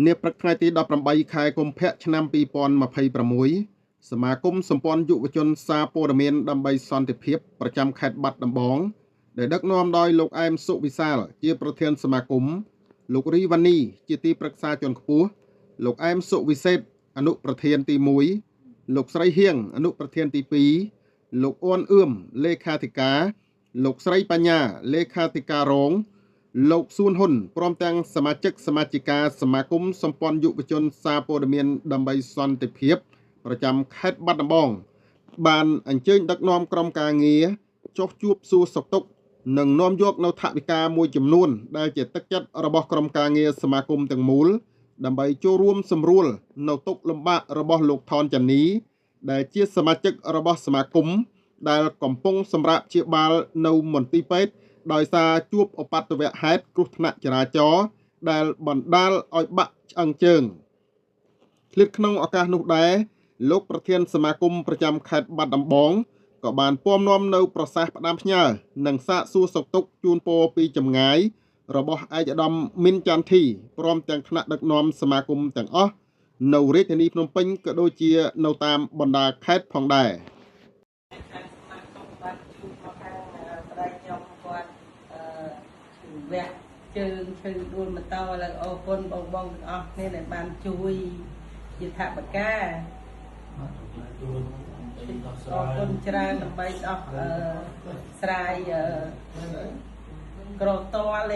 នាព្រឹកថ្ងៃទី18ខែកុម្ភៈឆ្នាំ2026សមាគមសម្ព័ន្ធយុវជនសារព័ត៌មានដើម្បីសន្តិភាពប្រចាំខេត្តបាត់ដំបងដែលដឹកនាំដោយលោកអែមសុវិសាលជាប្រធានសមាគមលោករីវ៉ានីជាទីប្រឹក្សាជាន់ខ្ពស់លោកអែមសុវិសេតអនុប្រធានទី1លោកស្រីហៀងអនុប្រធានទី2លោកអួនអឿមលេខាធិការលោកស្រីបញ្ញាលេខាធិការរងលោកសួនហ៊ុនព្រមទាំងសមាជិកសមាជិកាសមាគមសម្ព័ន្ធយុវជនសារព័ត៌មានដើម្បីសន្តិភាពប្រចាំខេត្តបាត់ដំបងបានអញ្ជើញដឹកនាំក្រុមការងារចុះជួបសួរសុខទុក្ខនិងនាំយកនៅថវិកាមួយចំនួនដែលជាទឹកចិត្តរបស់ក្រុមការងារសមាគមទាំងមូលដើម្បីចូលរួមសម្រួលនៅទុក្ខលំបាករបស់លោកថនចាន់នីដែលជាសមាជិករបស់សមាគមដែលកំពុងសម្រាកព្យាបាលនៅមន្ទីរពេទ្យដោយសារជួបឧបទ្ទវហេតុគ្រោះថ្នាក់ចរាចរណ៍ដែលបណ្ដាលឲ្យបាក់ឆ្អឹងជើងឃ្លាតក្នុងឱកាសនោះដែរលោកប្រធានសមាគមប្រចាំខេត្តបាត់ដំបងក៏បានពំនាំនៅប្រសាសន៍ផ្ដាំផ្ញើនិងសាកសួរសុខទុក្ខជូនពរពីចម្ងាយរបស់ឯកឧត្តមមីនចន្ទធីព្រមទាំងថ្នាក់ដឹកនាំសមាគមទាំងអស់នៅរាជធានីភ្នំពេញក៏ដូចជានៅតាមបណ្ដាខេត្តផងដែរ ខាងសមាគមបានជួបមកខាងប្តីខ្ញុំគាត់អឺឈឺវះជើងឈឺដួលម៉ូតូឥឡូវអរគុណបងបងទាំងអស់គ្នាដែលបានជួយជាថវិកាអរគុណច្រើនដើម្បីដោះអឺស្រាយអឺក្រតល